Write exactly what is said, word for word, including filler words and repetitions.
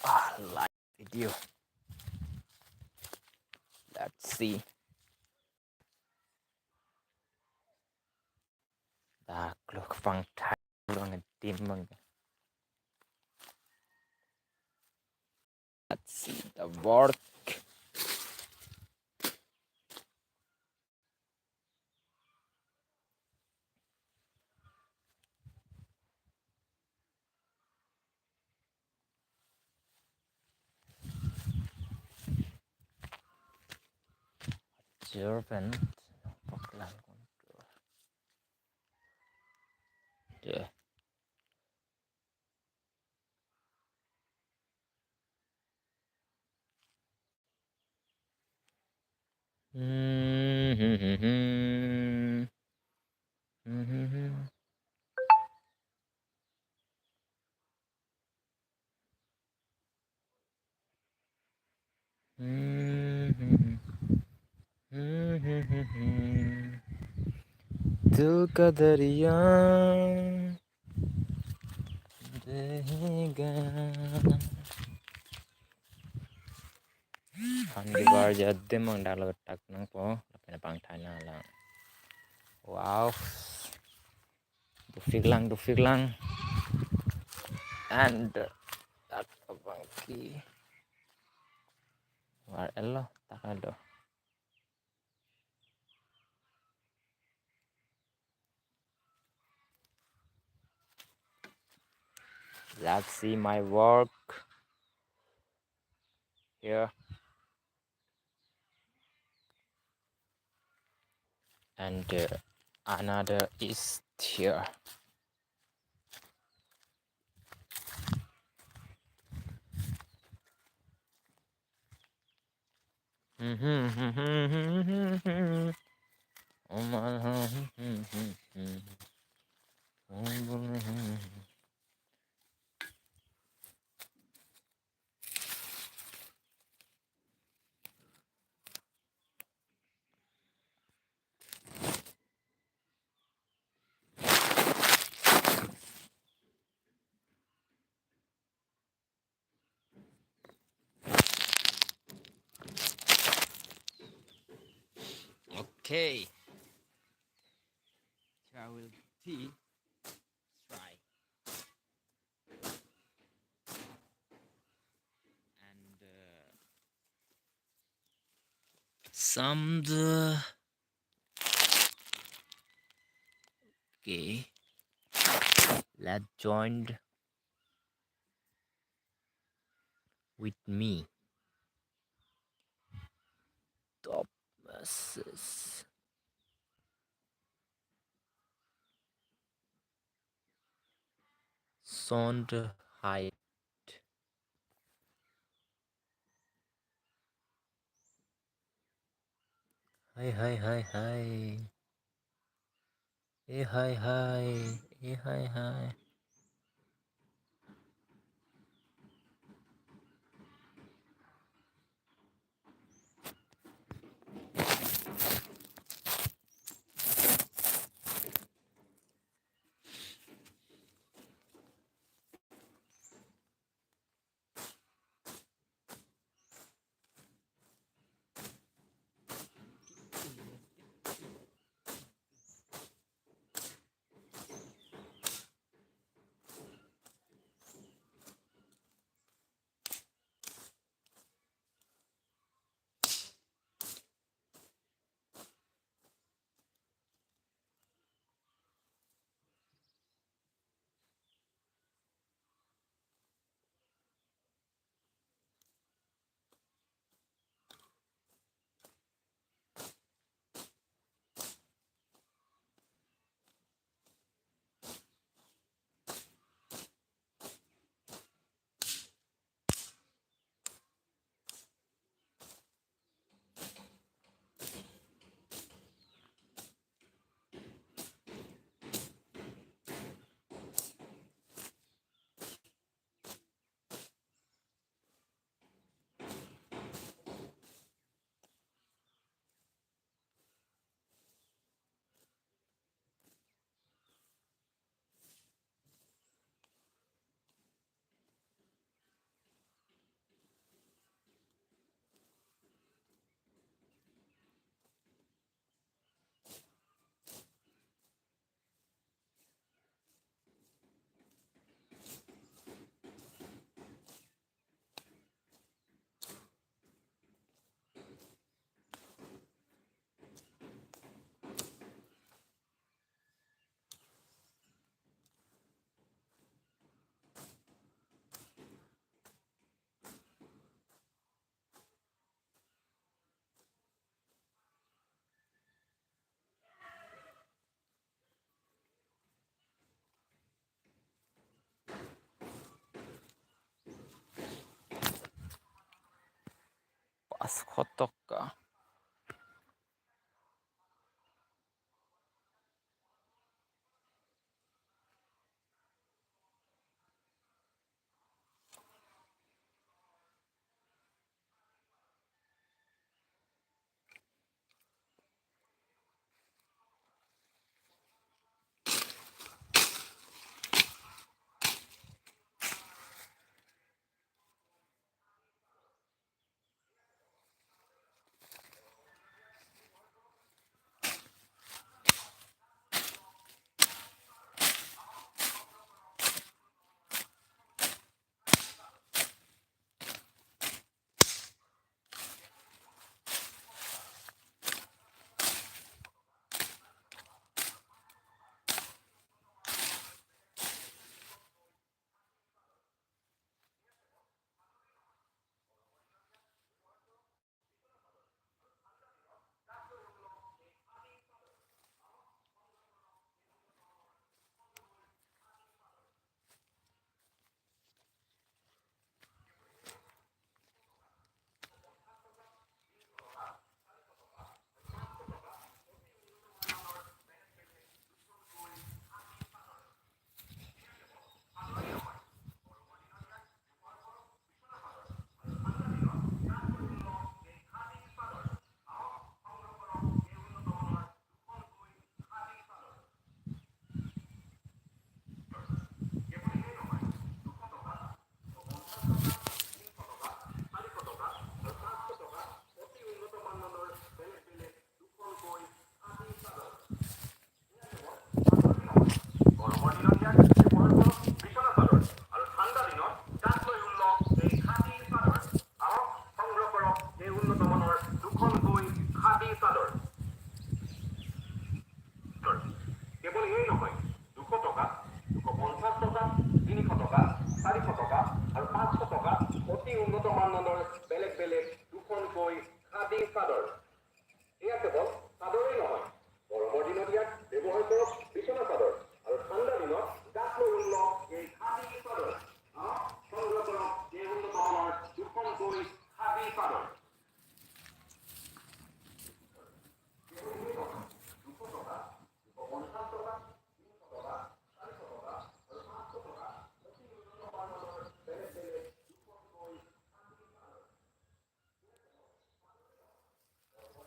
Ah, live video. Let's see. Dak lo kepangthai lo ngedim bang. Let's see the work. Servant, paklang kontur. Tuh. दिल का दरिया बहेगा. An dibar jadem ang dalo tak nangpo, lapen pangthai nanglang. Wow. Dopik lang, dopik lang. And, uh, dak abang ke. War elo, tak elo. Let's see my work here. And, uh, another is here. Okay. So I will see, try. And, uh, some the, okay. Let's join with me. Top message. Sound height. Hi, hi, hi, hi. Eh, hi, hi. Eh, hi, hi. পাঁচশ টকা। গৰমৰ দিনত ইয়াক ব্যৱহাৰ কৰক বিচনা চাদৰ আৰু ঠাণ্ডা দিনত গাত লৈ ওলমক এই খাদী চাদৰ। আহক, সংগ্ৰহ কৰক এই উন্নত মানৰ দুখনকৈ খাদী চাদৰ। কেৱল এয়ে নহয়, দুশ টকা, দুশ পঞ্চাশ টকা, তিনিশ টকা, চাৰিশ টকা আৰু পাঁচশ টকা অতি উন্নত মানদণ্ডৰ